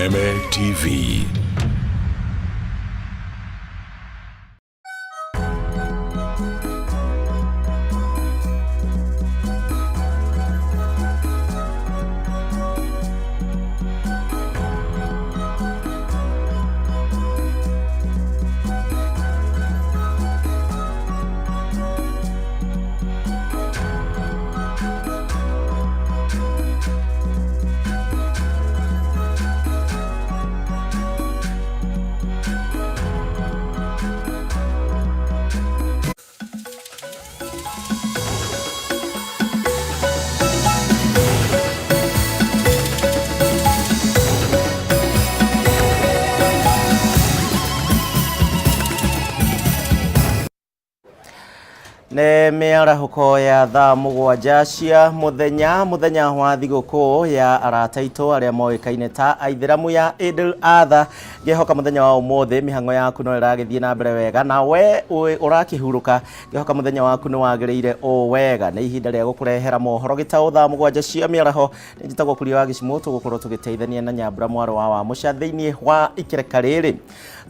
Kameme TV. Nĩ mĩarahũko ya thaa 7 cia mũthenya, mũthenya wa thigũkũ ya arata aitũ arĩa moĩkaine ta aithĩramu ya Eid al-Adha. Ngĩhoka mũthenya wa ũmũthĩ mĩhang'o yaku no ĩragĩthiĩ na mbere wega, na we ũrakĩhurũka, ngĩhoka mũthenya waku nĩ wagĩrĩire o wega. Nĩ ihinda rĩa gũkũrehera mohoro gĩtaũ thaa 7 cia mĩaraho. Nĩ njĩtagwo Kuria wa Gĩcimũ, tũgũkorwo tũgĩteithania na Nyambura mwarĩ wa Wamũca thĩinĩ wa ikereka rĩrĩ.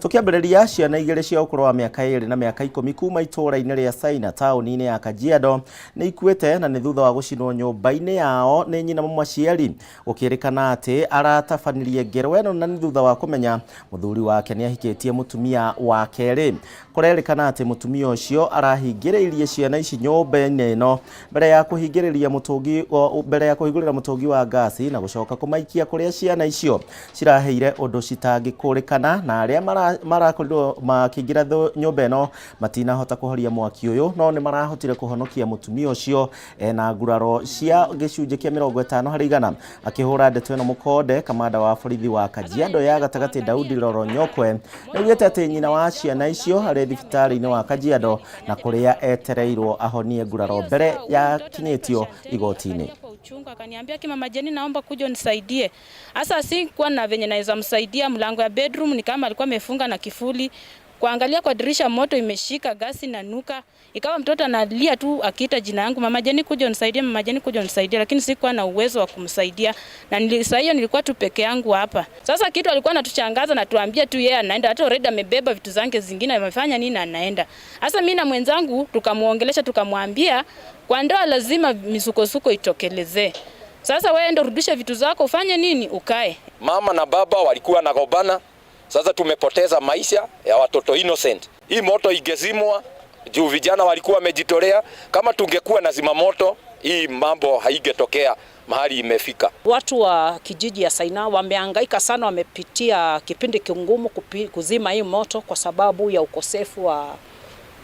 Tũkĩambĩrĩria, ciana igĩrĩ cia ũkũrũ wa mĩaka 2 na mĩaka 10 kuma itũũra-inĩ rĩa Saina taũni-inĩ ya Kajiado nĩ ikuĩte na nĩ thutha wa gũcinwo nyũmba-inĩ yao nĩ nyina mũmaciari. Gũkĩrĩkana atĩ aratabanirie ngero ĩno na nĩ thutha wa kũmenya mũthuri wake nĩ ahikĩtie mũtumia wa kerĩ. Kũrerĩkana atĩ mũtumia ũcio arahingĩrĩirie ciana ici nyũmba-inĩ ĩno mbere ya kũhingĩrĩria mũtũngi, mbere ya kũhingũrĩra mũtũngi wa ngasi na gũcoka kũmaikia kũrĩa ciana icio ciraheire ũndũ citangĩkũrĩkana, na arĩa marakorirwo makĩingĩra nyũmba ĩno matinahota kũhoria mwaki ũyũ, no nĩ marahotire kũhonokia mũtumia ũcio ena nguraro cia gĩcunjĩ kĩa 50 harĩ igana. Akĩhũra ndeto ĩno mũkonde, kamanda wa borithi wa Kajiado ya gatagatĩ Daudi Loronyokwe nĩaugĩte atĩ nyina wa ciana icio arĩ thibitarĩ-inĩ wa Kajiado na kũrĩa etereirwo ahonie nguraro mbere ya kinyĩtio igoti-inĩ. Uchungu akaniambia ki mama Jeni, naomba kuja unisaidie. Sasa sikuwa na venye naweza msaidia, mlango ya bedroom ni kama alikuwa amefunga na kifuli. Kuangalia kwa dirisha moto imeshika, gasi na nuka. Ikawa mtoto analia tu akiita jina yangu, mama Jeni kuja unisaidie, mama Jeni kuja unisaidie, lakini sikuwa na uwezo wa kumsaidia. Na saa hiyo nilikuwa tu peke yangu hapa. Sasa kitu alikuwa anatushangaza na tuambia tu yeye anaenda, hata already amebeba vitu zake zingine, amefanya nini anaenda. Sasa mimi na mwenzangu tukamuongelesha, tukamwambia kwa ndoa lazima misukosuko itokelezee. Sasa wewe ndio rudisha vitu zako, ufanye nini, ukae. Mama na baba walikuwa nagombana. Sasa tumepoteza maisha ya watoto innocent. Hii moto ingezimwa juu vijana walikuwa wamejitolea. Kama tungekuwa na zima moto, hii mambo haingetokea mahali imefika. Watu wa kijiji ya Saina wamehangaika sana, wamepitia kipindi kigumu kuzima hii moto kwa sababu ya ukosefu wa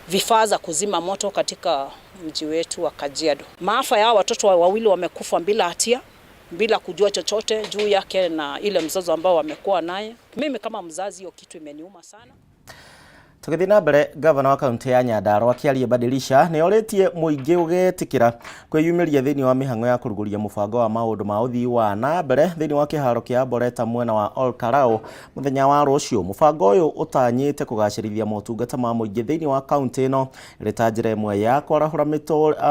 vifaa za kuzima moto katika mji wetu wa Kajiado. Maafa ya watoto wawili wamekufa bila hatia, bila kujua chochote juu yake na ile mzozo ambao wamekuwa naye. Mimi kama mzazi hiyo kitu imeniuma sana. Tũgĩthiĩ na mbere, gavana wa kaunti ya Nyandarua Kĩarie Badilisha nĩ orĩtie mũingĩ ũgetĩkĩra kwĩyumĩria thĩinĩ wa mĩhang'o ya kũrugũria mũbango wa maũndũ ma ũthii wa na mbere thĩinĩ wa kĩharo kĩa Arboretum mwena wa Ol Kalou mũthenya wa rũciũ. Mũbango ũyũ ũtanyĩte kũgacĩrithia motungata ma mũingĩ thĩinĩ wa kaunti ĩno ĩrĩ ta njĩra ĩmwe ya kwarahũra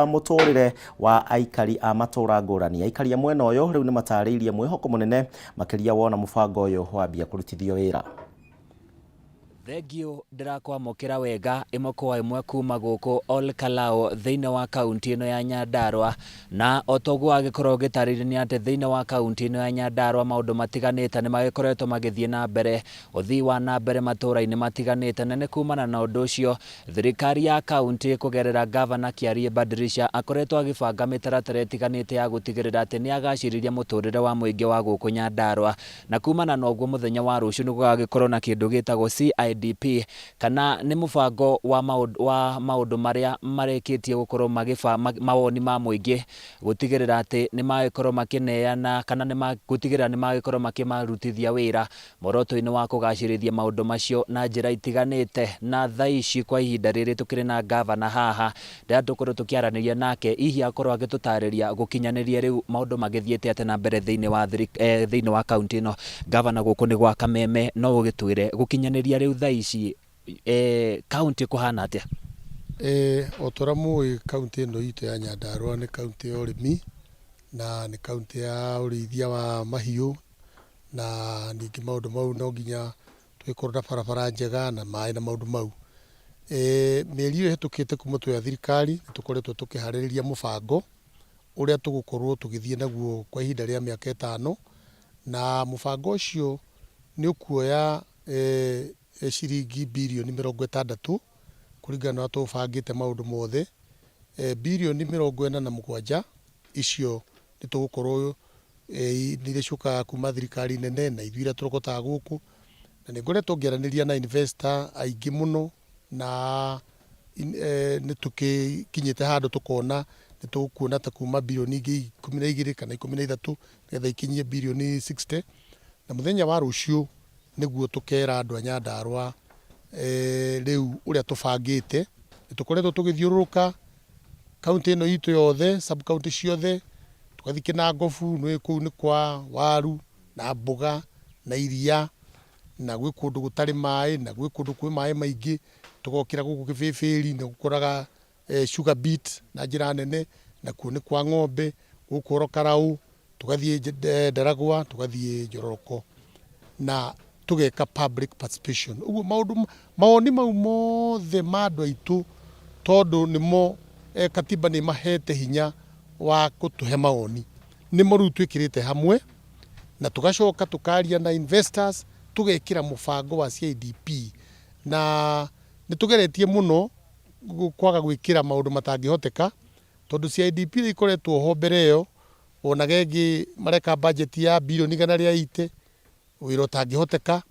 mũtũrĩre wa aikari a matũũra ngũrani. Aikari a mwena ũyũ rĩu nĩ matarĩirie mwĩhoko mũnene makĩria wona mũbango ũyũ wambia kũrutithio wĩra. Thengio ndĩrakwamũkĩra wega ĩmwe kwa ĩmwe kuma gũkũ Ol Kalou thĩinĩ wa kaunti ĩno ya Nyandarua, na o toguo agĩkorwo ũgĩtarĩria nĩ atĩ thĩinĩ wa kaunti ĩno ya Nyandarua maũndũ matiganĩte nĩ magĩkoretwo magĩthiĩ na mbere, ũthii wa na mbere matũũra-inĩ matiganĩte, na nĩ kumana na ũndũ ũcio thirikari ya kaunti kũgerera gavana Kĩarie Badirisha akoretwo agĩbanga mĩtaratara ĩtiganĩte ya gũtigĩrĩra atĩ nĩ agacĩriria mũtũrĩre wa mũingĩ wa gũkũ Nyandarua, na kumana na ũguo mũthenya wa rũciũ nĩ gũgagĩkorwo na kĩndũ gĩtagwo CIDP, kana nĩ mũbango wa maũndũ marĩa marĩkĩtie gũkorwo magĩba mawoni ma mũingĩ gũtigĩrĩra atĩ nĩ magĩkorwo makĩneana kana nĩ gũtigĩrĩra nĩ magĩkorwo makĩmarutithia wĩra muoroto-inĩ wa kũgacĩrithia maũndũ macio na njĩra itiganĩte. Na thaa ici kwa ihinda rĩrĩ tũkĩrĩ na gavana haha, rĩrĩa tũkorwo tũkĩaranĩria nake hihi akorwo agĩtũtarĩria gũkinyanĩria rĩu maũndũ magĩthiĩte atĩa na mbere thĩinĩ wa kaunti ĩno. Gavana, gũkũ nĩ gwa Kameme, no ũgĩtwĩre gũkinyanĩria rĩu thaa ici kaunti kũhana atĩa? O ta ũrĩa mũĩ, kaunti ĩno itũ ya Nyandarua nĩ kaunti ya ũrĩmi na nĩ kaunti ya ũrĩithia wa mahiũ Na ningĩ maũndũ mau no nginya tũgĩkorwo na barabara njega na maĩ na maũndũ mau. Mĩeri ĩyo ĩhetũkĩte kuma tuoya thirikari nĩ tũkoretwo tũkĩharĩrĩria mũbango ũrĩa tũgũkorwo tũgĩthiĩ naguo kwa ihinda rĩa mĩaka 5, na mũbango ũcio nĩ ũkuoya ciringi birioni 60 kũringana na ũrĩa tũbangĩte maũndũ mothe. Birioni 47 icio nĩ tũgũkorwo nĩ iria ciũkaga kuma thirikari nene na ithuĩ iria tũrogotaga gũkũ, na nĩ ngoretwo ngĩaranĩria na investor aingĩ mũno, na nĩ tũgĩkinyĩte handũ tũkona nĩ tũkuona ta kuma birioni ingĩ 12 kana 13 nĩgetha ikinyie birioni 60. Na mũthenya wa rũciũ nĩguo tũkera andũ a Nyandarũa rĩu ũrĩa tũbangĩte. Nĩ tũkoretwo tũgĩthiũrũrũka kaunti ĩno itũ yothe, sub county ciothe, tũgathiĩ Kĩnangobu, nĩ kũu nĩ kwa waru na mboga na iria, na gwĩ kũndũ gũtarĩ maĩ na gwĩ kũndũ kwĩ maĩ maingĩ. Tũgokĩra gũkũ Kĩbĩbĩri nĩ gũkũraga sugar beet na njĩra nene, na kuo nĩ kwa ng'ombe. Gũkũ Orokarau, tũgathiĩ Ndaragwa, tũgathiĩ Njororoko, na tũgeka public participation. Ũguo maũndũ mawoni mau mothe ma andũ aitũ, tondũ nĩmo katiba nĩ mahete hinya wa gũtũhe mawoni, nĩmo rĩu twĩkĩrĩte hamwe, na tũgacoka tũkaria na investors, tũgekĩra mũbango wa CIDP. Na nĩ tũgeretie mũno kwaga gwĩkĩra maũndũ matangĩhoteka, tondũ CIDP ĩrĩa ikoretwo ho mbere ĩyo, wonaga ĩngĩ mareka budget ya birioni 180, wĩra ũtangĩhoteka.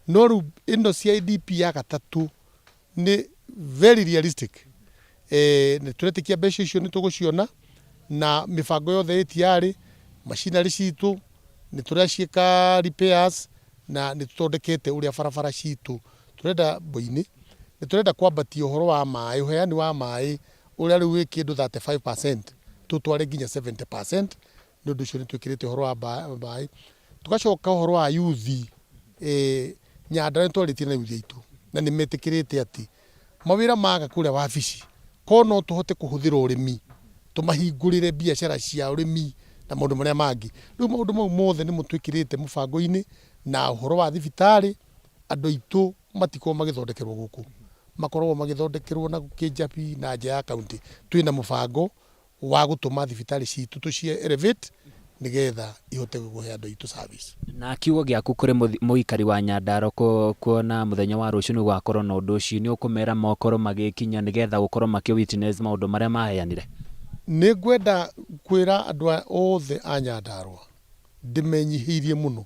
No rĩu ĩno CIDP ya gatatũ nĩ very realistic. Nĩ tũretĩkia mbeca icio nĩ tũgũciona, na mĩbango yothe ĩ tayari, machinery citũ nĩ tũraciĩka repairs, na nĩ tũthondekete ũrĩa barabara citũ tũrenda Mboinĩ. Nĩ tũrenda kwambatia ũhoro wa maĩ, ũheani wa maĩ ũrĩa rĩu wĩ kĩndũ 35% tũtware nginya 70%. Nĩ ũndũ ũcio nĩ twĩkĩrĩte ũhoro wa maĩ. Tũgacoka ũhoro wa yuthi, Nyandarũa nĩ twarĩtie na yuthi aitũ na nĩ metĩkĩrĩte atĩ mawĩra maga kũrĩa wabici, korwo no tũhote kũhũthĩra ũrĩmi, tũmahingũrĩre biacara cia ũrĩmi na maũndũ marĩa mangĩ. Rĩu maũndũ mau mothe nĩmo twĩkĩrĩte mũbango-inĩ. Na ũhoro wa thibitarĩ, andũ aitũ matikoragwo magĩthondekerwo gũkũ, makoragwo magĩthondekerwo na Kĩnjabi na nja ya kaunti. Twĩna mũbango wa gũtũma thibitarĩ citũ tũcie elevate nĩgetha ihote kũhe andũ aitũ service. Na kiugo gĩaku kũrĩ mũikari wa Nyandarũa kuona mũthenya wa rũciũ nĩ gũgakorwo na ũndũ ũcio, nĩ ũkũmera mokorwo magĩkinya nĩgetha gũkorwo makĩ witness maũndũ marĩa maheanire? Nĩ ngwenda kwĩra andũ othe a Nyandarũa ndĩmenyihĩirie mũno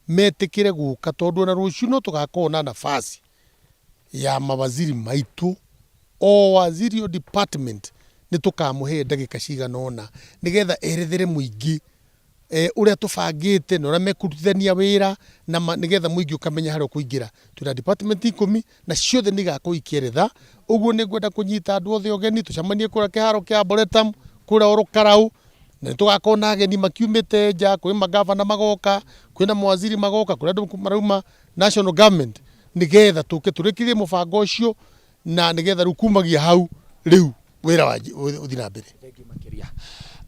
metĩkĩre gũka, tondũ ona rũciũ no tũgakorwo na nafasi ya mawaziri maitũ, o waziri o department nĩ tũkamũhe ndagĩka cigana ũna nĩgetha erethere mũingĩ ũrĩa tũbangĩte na ũrĩa mekũrutithania wĩra na nĩgetha mũingĩ ũkamenya harĩa ũkũingĩra. Twĩna department 10 na ciothe nĩ igakorwo ikĩeretha. Ũguo nĩ ngwenda kũnyita andũ othe ũgeni tũcemanie kũrĩa kĩharo kĩa Arboretum kũrĩa Orokarau, na nĩ tũgakorwo na ageni makiumĩte nja, kwĩ magavana magoka, kwĩna mawaziri magoka, kũrĩ andũ marauma national government, nĩgetha tũke tũrĩkĩrie mũbango ũcio, na nĩgetha rĩu kumagia hau rĩu wĩra ũthiĩ na mbere.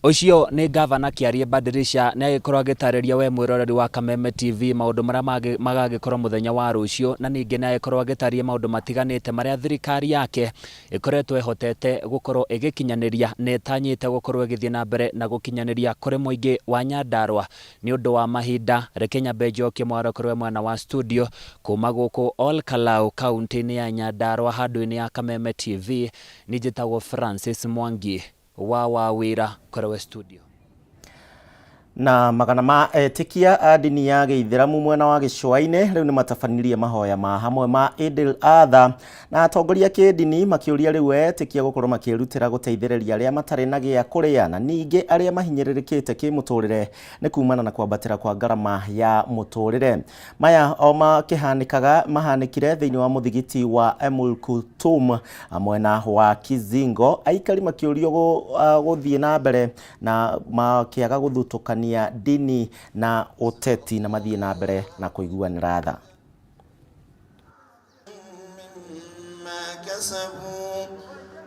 Ũcio nĩ gavana Kĩarie Badirisha, nĩ agĩkorwo agĩtarĩria we mwĩroreri wa Kameme TV maũndũ marĩa magagĩkorwo mũthenya wa rũciũ, na ningĩ nĩ agĩkorwo agĩtarĩria maũndũ matiganĩte marĩa thirikari yake ĩkoretwo ĩhotete gũkorwo ĩgĩkinyanĩria na ĩtanyĩte gũkorwo ĩgĩthiĩ na mbere na gũkinyanĩria kũrĩ mũingĩ wa Nyandarũa. Nĩ ũndũ wa mahinda, reke nyambe njokie mwaro kũrĩ we mwena wa studio kuma gũkũ Ol Kalou kaunti-inĩ ya Nyandarũa handũ-inĩ ya Kameme TV. Niĩ njĩtagwo Francis Mwangi wa Wawĩra kũrĩ we studio. Na magana ma etĩkia a ndini ya gĩithĩramu mwena wa gĩcũa-inĩ rĩu nĩ matabanirie mahoya ma hamwe ma Eid al-Adha, na atongoria kĩndini makĩũria rĩu etĩkia gũkorwo makĩrutĩra gũteithĩrĩria arĩa matarĩ na gĩa kũrĩa na ningĩ arĩa mahinyĩrĩrĩkĩte kĩmũtũrĩre nĩ kumana na kwambatĩra kwa ngarama ya mũtũrĩre. Maya o makĩhanĩkaga mahanĩkire thĩinĩ wa mũthigiti wa Emul Kultum mwena wa Kizingo, aikari makĩũrio gũthiĩ na mbere na makĩaga gũthutũkania ndini na ũteti na mathiĩ na mbere na kũiguanĩra tha.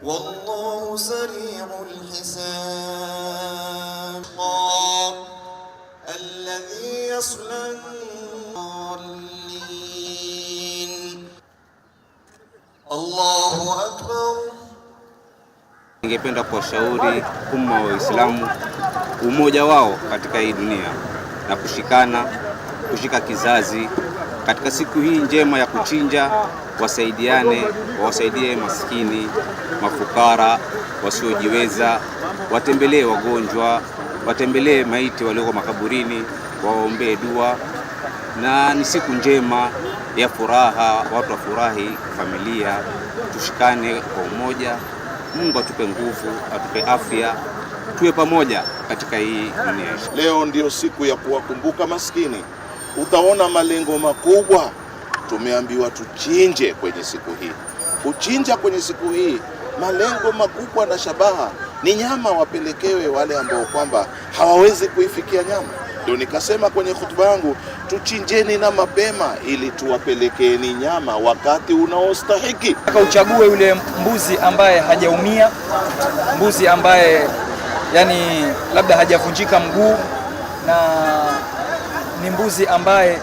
والله سريع الحساب الذي يصلى Allahu Akbar. Ningependa kuwashauri umma wa Waislamu umoja wao katika hii dunia na kushikana, kushika kizazi katika siku hii njema ya kuchinja, wasaidiane, wawasaidie maskini, mafukara, wasiojiweza, watembelee wagonjwa, watembelee maiti walioko makaburini, wawaombee dua. Na ni siku njema ya furaha, watu wafurahi, familia, tushikane kwa umoja. Mungu atupe nguvu, atupe afya, tuwe pamoja katika hii dunia. Leo ndio siku ya kuwakumbuka maskini. Utaona malengo makubwa tumeambiwa tuchinje kwenye siku hii. Kuchinja kwenye siku hii, malengo makubwa na shabaha ni nyama wapelekewe wale ambao kwamba hawawezi kuifikia nyama. Ndio nikasema kwenye hotuba yangu, tuchinjeni na mapema ili tuwapelekeeni nyama wakati unaostahiki. Uchague yule mbuzi ambaye hajaumia, mbuzi ambaye yani labda hajavunjika mguu, na ni mbuzi ambaye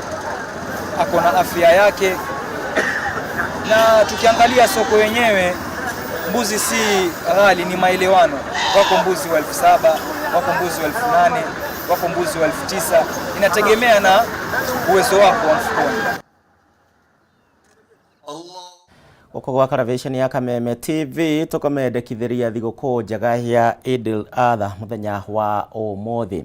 ako na afya yake. Na tukiangalia soko yenyewe, mbuzi si ghali, ni maelewano. Wako mbuzi wa 7,000, wako mbuzi wa 8,000, wako mbuzi wa 9,000, inategemea na uwezo wako wa mfukoni. Gũkũ gwa Karavĩceni ya Kameme TV tũkamendekithĩria thigũkũ njega ya Eid al-Adha mũthenya wa ũmũthĩ.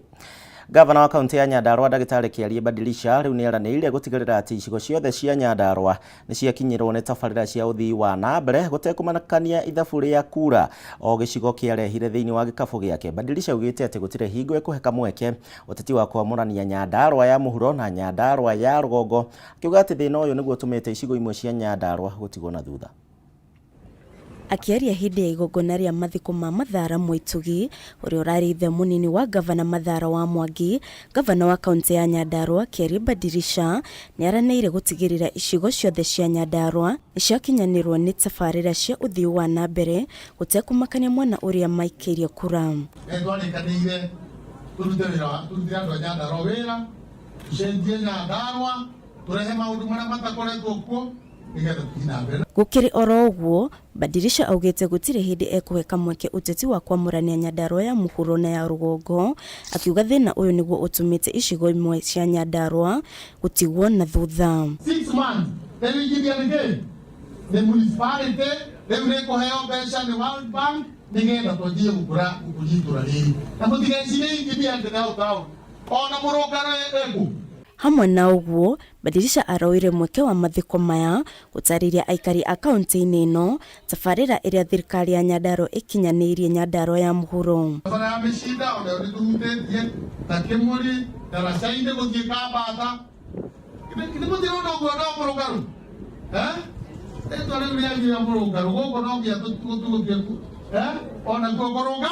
Gavana wa kaunti ya Nyandarua Ndagĩtarĩ Kĩarie Badilisha rĩu nĩeranĩire gũtigĩrĩra atĩ icigo ciothe cia Nyandarua nĩciakinyĩrwo nĩ tabarĩra cia ũthii wa na mbere gũtekũmakania ithabu rĩa kura o gĩcigo kĩarehire thĩinĩ wa gĩkabũ gĩake. Badilisha augĩte atĩ gũtirĩ hingo ĩkũhe kamweke ũteti wa kwamũrania Nyandarua ya mũhuro na Nyandarua ya rũgongo, akiuga atĩ thĩna ũyũ nĩguo ũtũmĩte icigo imwe cia Nyandarua gũtigwo na thutha. Akiaria hĩndĩ ya igongona rĩa mathiko ma Mathara Mwĩtugi ũrĩa ũrarĩ ithe mũnini wa gavana Mathara wa Mwangi, gavana wa kaunti ya Nyandarua Kĩarie Badirisha nĩaranĩire gũtigĩrĩra icigo ciothe cia Nyandarua nĩciakinyanĩrwo nĩ tabarĩra cia ũthii wa na mbere gũtekũmakania mwena ũrĩa maikĩirie kura. Nĩtwarĩkanĩire tũrute wĩra, tũrutĩre andũ a Nyandarua wĩra, tũcenjie Nyandarua, tũrehe maũndũ marĩa matakoretwo kuo nĩgetha tũthiĩ na mbere. Gũkĩrĩ oro ũguo, Badirisha augĩte gũtirĩ hĩndĩ ekũhe kamweke ũteti wa kwamũrania Nyandarua ya mũhuro na ya rũgongo, akiuga thĩna ũyũ nĩguo ũtũmĩte icigo imwe cia Nyandarua gũtigwo na thutha. 6 months rĩu igithia nĩ kĩ? Nĩ municipality rĩu nĩ kũheo mbeca nĩ World Bank nĩgetha twanjie gũkũra gũkũria itũra rĩrĩ, na mũtigecirie igithia atĩ nĩ town ona mũrũngaro ĩkũ. Hamwe na ũguo, Badirisha aroire mweke wa mathiko maya gũtarĩria aikari a kaunti-inĩ ĩno tabarĩra ĩrĩa thirikari ya Nyandarua ĩkinyanĩirie Nyandarua ya mũhuro. Barabara ya mĩcinda onayo nĩtũhutĩtie ta Kĩmũri, Daraca-inĩ gũthiĩ Kambata. Nĩ mũtirona ũguo no mũrũngaru? Rĩtwa rĩu rĩanyu rĩa mũrũngaru gũkũ no nginya tũgũtue, onakuo kũrũnga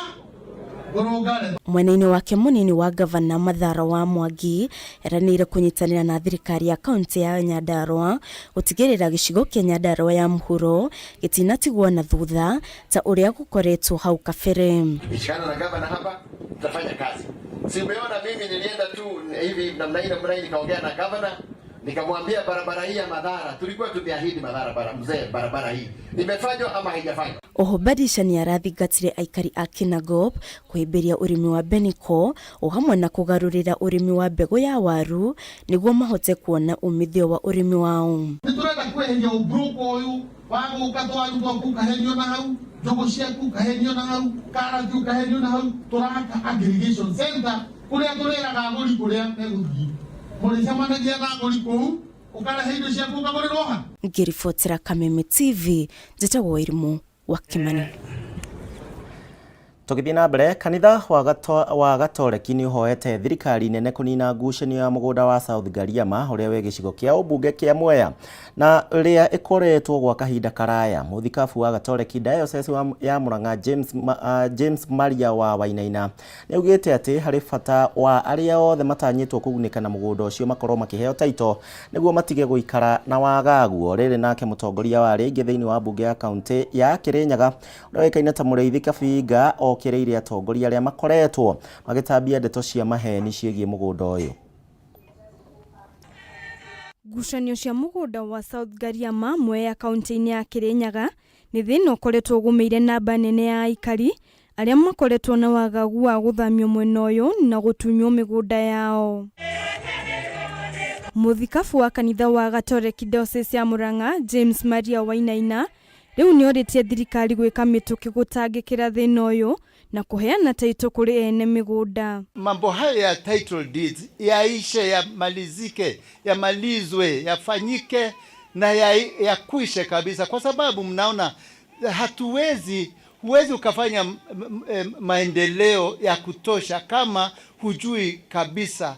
Mwena-inĩ wake mũnini wa gavana Mathara wa Mwangi eranĩire kũnyitanĩra na thirikari ya kaunti ya Nyandarua gũtigĩrĩra gĩcigo kĩa Nyandarua ya mũhuro gĩtinatigwo na thutha ta ũrĩa gũkoretwo hau kabere. Nikishikana na gavana hapa tutafanya kazi. Si umeona mimi nilienda tu hivi namna hii namna hii nikaongea na gavana nikamwambia barabara hii ya Mathara tulikuwa tumeahidi Mathara bara mzee, barabara hii imefanywa ama haijafanywa? Oho Badirisha nĩarathingatire aikari a Kinangop kũhĩmbĩria ũrĩmi wa Beniko o hamwe na kũgarũrĩra ũrĩmi wa mbegũ ya waru nĩguo mahote kuona umithio wa ũrĩmi wao. Nĩtũrenda kweheria ũmburũka ũyũ wa gũka twaru twaku ũkaherio na hau, njũgũ ciaku ũkaherio na hau, karati ũkaherio na hau. Tũraka aggregation center kũrĩa tũrĩraga agũri kũrĩa megũthiĩ, mũrĩcemanagia na agũri kũu, ũkarehe indo ciaku ũkagũrĩrwo ha. Ngĩribotera Kameme TV, njĩtagwo Wairimu wa Kimani. Tũgĩthiĩ na mbere, kanitha wa Gatoreki nĩ ũhoete thirikari nene kũnina ngucanio ya mũgũnda wa South Gariama ũrĩa wĩ gĩcigo kĩa ũmbunge kĩa Mwea na ĩrĩa ĩkoretwo gwa kahinda karaya. Mũthikabu wa Gatoreki Diocese ya Murang'a James Maria wa Wainaina nĩaugĩte atĩ harĩ bata wa arĩa othe matanyĩtwo kũgunĩka na mũgũnda ũcio makorwo makĩheo taito nĩguo matige gũikara na wagagu. Rĩrĩ nake mũtongoria wa arĩa aingĩ thĩinĩ wa mbunge ya kaunti ya Kirinyaga ũrĩa ũĩkaine ta Mũrĩithi Kabinga okĩrĩire atongoria arĩa makoretwo magĩtambia ndeto cia maheni ciĩgiĩ mũgũnda ũyũ. Ngucanio cia mũgũnda wa South Gariama, Mwea kauntĩ-inĩ ya Kirinyaga nĩ thĩna ũkoretwo ũgũmĩire namba nene ya aikari arĩa makoretwo na wagagu wa gũthamio mwena ũyũ na gũtunywo mĩgũnda yao. Mũthikabu wa kanitha wa Gatoreki Diocese ya Murang'a James Maria Wainaina rĩu nĩorĩtie thirikari gwĩka mĩtũkĩ gũtangĩkĩra thĩna ũyũ na kũheana taitũ kũrĩ ene mĩgũnda. Mambo haya ya title deeds yaishe, yamalizike, yamalizwe, yafanyike na yakwishe kabisa, kwa sababu mnaona hatuwezi, huwezi ukafanya maendeleo ya kutosha kama hujui kabisa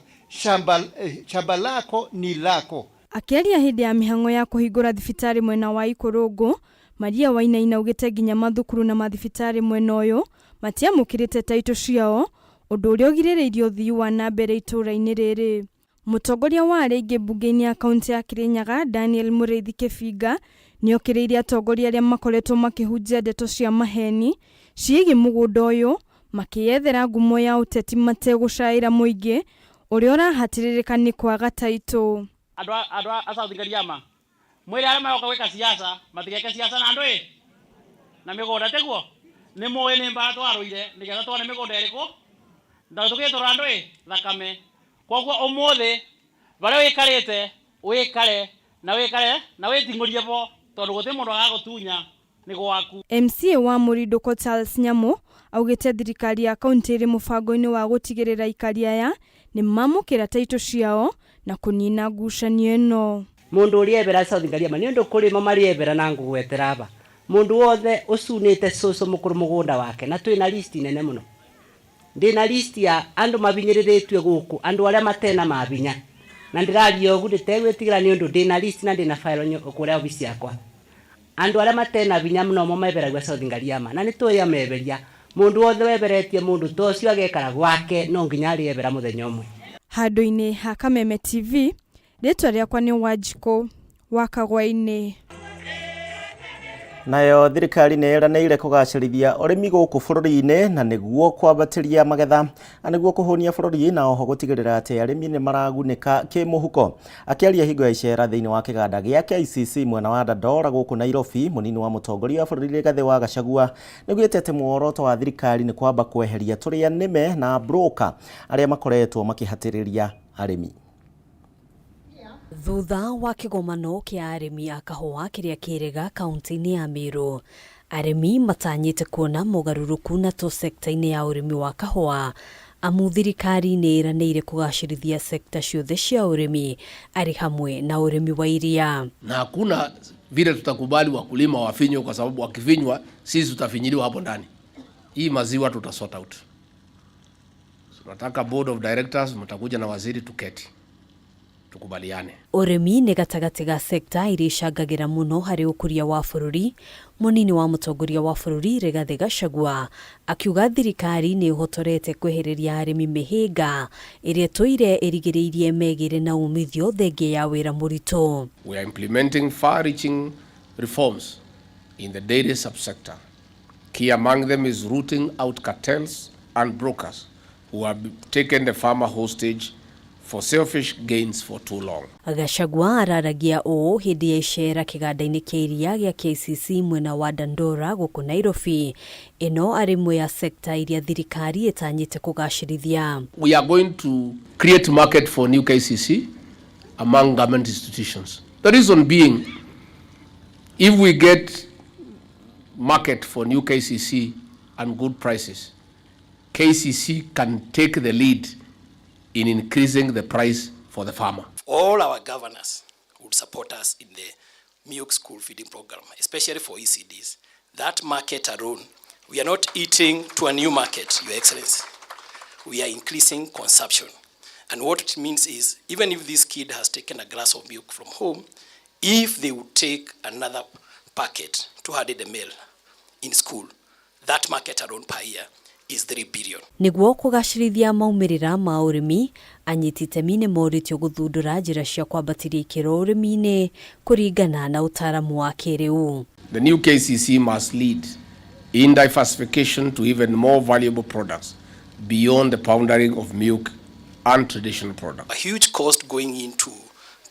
shamba lako ni lako. Akĩaria hĩndĩ ya mĩhang'o ya kũhingũra thibitarĩ mwena wa Ikũrũngũ, Maria Wainaina augĩte nginya mathukuru na mathibitarĩ mwena ũyũ matiamũkĩrĩte taitũ ciao, ũndũ ũrĩa ũgirĩrĩirie ũthii wa na mbere itũũra-inĩ rĩrĩ. Mũtongoria wa arĩa aingĩ mbunge-inĩ ya kaũntĩ ya Kirinyaga Daniel Mũrĩithi Kĩbinga nĩokĩrĩire atongoria arĩa makoretwo makĩhunjia ndeto cia maheni ciĩgiĩ mũgũnda ũyũ makĩyethera ngumo ya ũteti mategũcaĩra mũingĩ ũrĩa ũrahatĩrĩrĩka nĩ kwaga taitũ. Andũ a South Gariama mwĩre arĩa maroka gwĩka siasa matigeke siasa na andũ ĩ na mĩgũnda tiguo nĩ mũĩ nĩ mbara twarũire nĩgetha tuone mĩgũnda ĩrĩkũ na tũgĩtũra andũ ĩ thakame. Koguo ũmũthĩ barĩa wĩikarĩte wĩikare na wĩikare na wĩting'ũrie bo tondũ gũtirĩ mũndũ agagũtunya nĩ gwaku. MCA wa Mũrindũko Charles Nyamu augĩte thirikari ya kaũntĩ ĩrĩ mũbango-inĩ wa gũtigĩrĩra aikari aya nĩ mamũkĩra taitũ ciao na kũnina ngucanio ĩno. Mundu ũrĩa ebera South Gariama nĩ ũndũ kũrĩma marĩebera na ngũgwetera aba mundu wothe ũcunĩte cũcũ mũkũrũ mũgũnda wake na twĩna list nene mũno. Ndĩna list ya andũ mabinyĩrĩrĩtue gũkũ andũ arĩa matena mabinya na ndĩraria ũguo ndĩtegwĩtigĩra nĩ ũndũ ndĩna list na ndĩna file kũrĩa obici yakwa. Andũ arĩa matena binya mũno mo meberagua South Gariama na nĩ tũĩ ameberia. Mundu wothe weberetie mundu ta ũcio agekara gwake no nginya arĩebera mũthenya ũmwe. Handũ-inĩ ha Kameme TV, rĩtwa rĩakwa nĩ Wanjikũ wa Kagwa-inĩ. Nayo thirikari nĩ ĩranĩire kũgacĩrithia ũrĩmi gũkũ bũrũri-inĩ na nĩguo kwambatĩria magetha na nĩguo kũhũnia bũrũri na oho gũtigĩrĩra atĩ arĩmi nĩ maragunĩka kĩmũhuko. Akĩaria hingo ya icera thĩinĩ wa kĩganda gĩa KICC mwena wa Dandora gũkũ Nairobi, mũnini wa mũtongoria wa bũrũri Rigathĩ wa Gachagua nĩaugĩte atĩ muoroto wa thirikari nĩ kwamba kweheria tũrĩa nĩme na broker arĩa makoretwo makĩhatĩrĩria arĩmi. Thutha wa kĩgomano kĩa arĩmi a kahũa kĩrĩa kĩrĩga kaunti-inĩ ya Meru, arĩmi matanyĩte kuona mogarũrũku na to sekta-inĩ ya ũrĩmi wa kahũa amu thirikari nĩ ĩranĩire kũgacĩrithia sekta ciothe cia ũrĩmi arĩ hamwe na ũrĩmi wa iria. Na hakuna vile tutakubali wakulima wafinywe, kwa sababu wakifinywa sisi tutafinyiliwa hapo ndani. Hii maziwa tuta sort out. Tunataka board of directors, mtakuja na waziri tuketi tukubaliane. Ũrĩmi nĩ gatagatĩ ga sekta iria icangagĩra mũno harĩ ũkũria wa bũrũri. Mũnini wa mũtongoria wa bũrũri Rigathĩ Gachagua akiuga thirikari nĩ ĩhotorete kwehereria arĩmi mĩhĩnga ĩrĩa ĩtũire ĩrigĩrĩirie megĩre na umithio thengia ya wĩra mũritũ. We are implementing far-reaching reforms in the dairy subsector. Key among them is rooting out cartels and brokers who have taken the farmer hostage for selfish gains for too long. Gachagua araragia ũũ hĩndĩ ya icera kĩganda-inĩ kĩa iria gĩa KCC mwena wa Dandora gũkũ Nairobi. Ĩno arĩ ĩmwe ya sekta iria thirikari ĩtanyĩte kũgacĩrithia. We are going to create market for new KCC among government institutions. The reason being, if we get market for new KCC and good prices, KCC can take the lead in increasing the price for the farmer. All our governors would support us in the milk school feeding program, especially for ECDs. That market alone, we are not eating to a new market, Your Excellency. We are increasing consumption. And what it means is, even if this kid has taken a glass of milk from home, if they would take another packet, 200 ml in school, that market alone per year is 3 billion. Nĩguo kũgacĩrithia maumĩrĩra ma ũrĩmi, anyiti itemi nĩ morĩtio gũthundũra njĩra cia kwambatĩria ikĩro ũrĩmi-inĩ kũringana na ũtaaramu wa kĩrĩu. The new KCC must lead in diversification to even more valuable products beyond the powdering of milk and traditional products. A huge cost going into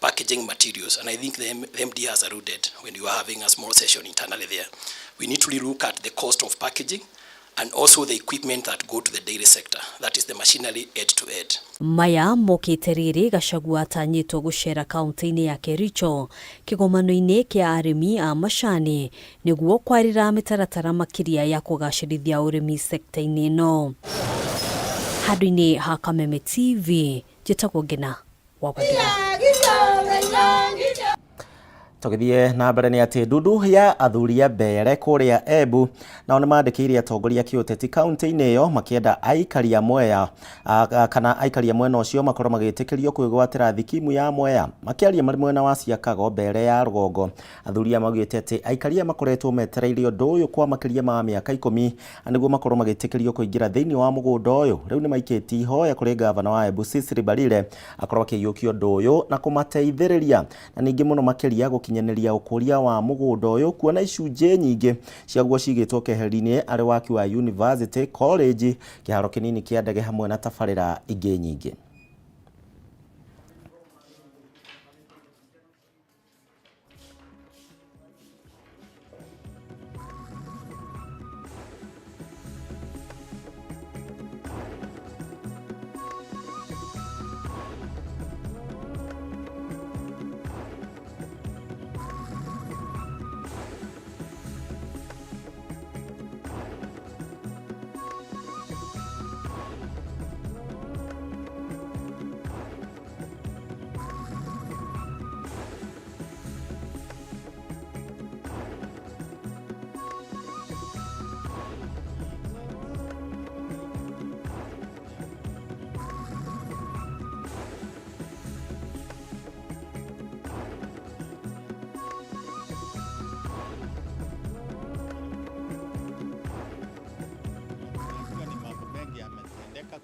packaging materials. And I think the MD has alluded when you were having a small session internally there. We need to relook at the cost of packaging and also the equipment that go to the dairy sector, that is the machinery head to head. Maya mokĩte rĩrĩ Gachagua atanyĩtwo gũcera kaunti-inĩ ya Kericho kĩgomano-inĩ kĩa arĩmi a macani nĩguo kwarĩra mĩtaratara makĩria ya kũgacĩrithia ũrĩmi sekta-inĩ ĩno. Handũ-inĩ ha Kameme TV njĩtagwo Ngina wa Wathira. Tũgĩthiĩ na mbere nĩ atĩ ndundu ya athuri a Mbeere kũrĩa Embu nao nĩ mandĩkĩire atongoria kĩũteti kaunti-inĩ ĩyo makĩenda aikari a Mwea kana aikari a mwena ũcio makorwo magĩtĩkĩrio kwĩgwatĩra thikimu ya Mwea. Makĩaria marĩ mwena wa Siakago Mbeere ya rũgongo, athuri aya maugĩte atĩ aikari aya makoretwo metereire ũndũ ũyũ kwa makĩria ma mĩaka 10 nĩguo makorwo magĩtĩkĩrio kũingĩra thĩinĩ wa mũgũnda ũyũ. Rĩu nĩ maikĩtie ihoya kũrĩ gavana wa Embu Cecily Mbarire akorwo akĩiyũkia ũndũ ũyũ na kũmateithĩrĩria na ningĩ mũno makĩria gũkinyanĩria ũkũria wa mũgũnda ũyũ kuona icunjĩ nyingĩ ciaguo cigĩtwo keheri-inĩ arĩ waki wa university college, kĩharo kĩnini kĩa ndege hamwe na tabarĩra ingĩ nyingĩ.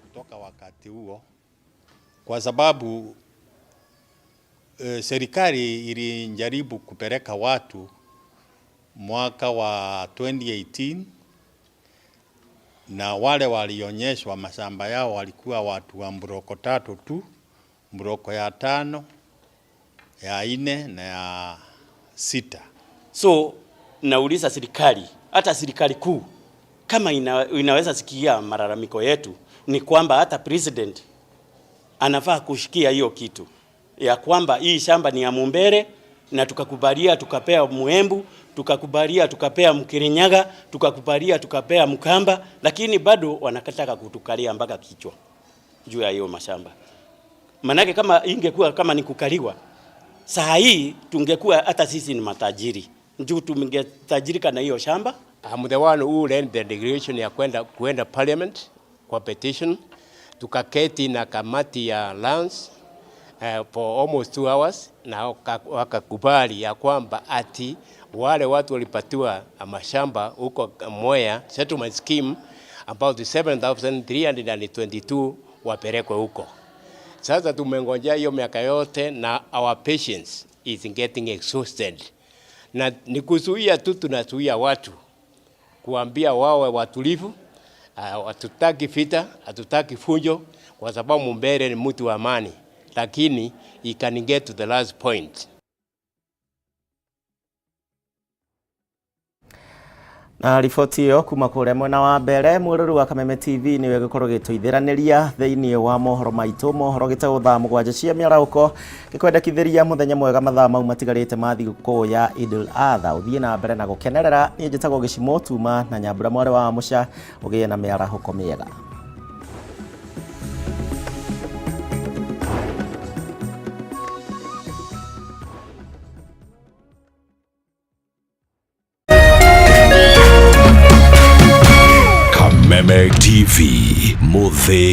Kutoka wakati huo, kwa sababu serikali ilijaribu kupeleka watu mwaka wa 2018 na wale walionyeshwa mashamba yao walikuwa watu wa mbroko 3 tu, mbroko ya 5, ya 4 na ya 6. So nauliza serikali, hata serikali kuu kama inaweza sikia malalamiko yetu, ni kwamba hata president anafaa kushikia hiyo kitu ya kwamba hii shamba ni ya Mumbere, na tukakubalia tukapea Muembu, tukakubalia tukapea Mkirinyaga, tukakubalia tukapea Mkamba, lakini bado wanakataka kutukalia mpaka kichwa juu ya hiyo mashamba. Manake kama ingekuwa kama ni kukaliwa saa hii tungekuwa hata sisi ni matajiri, juu tungetajirika na hiyo shamba. I'm the one who led the delegation ya kwenda parliament kwa petition. Tukaketi na kamati ya lands for almost 2 hours na wakakubali ya kwamba ati wale watu walipatiwa mashamba huko Mwea settlement scheme about 7,322 wapelekwe huko. Sasa tumengojea hiyo miaka yote na our patience is getting exhausted. Na ni kuzuia tu, tunazuia watu kuambia wawe watulivu. Hatutaki vita, hatutaki funjo, kwa sababu Mumbere ni mtu wa amani, lakini he can get to the last point. Na riboti ĩyo kuma kũrĩa mwena wa mbere mwĩrori wa Kameme TV nĩwe gũkorwo gĩtũithĩranĩria thĩinĩ wa mohoro maitũ, mohoro gĩtagwo thaa 7 cia mĩarahũko gĩkwendekithĩria mũthenya mwega mathaa mau matigarĩte ma thigũkũ ya Eid al-Adha. Ũthiĩ na mbere na gũkenerera. Niĩ njĩtagwo Gĩcimo Tuma na Nyambura mwarĩ wa Mũca, ũgĩe na mĩarahũko mĩega. Kameme TV, Muthe.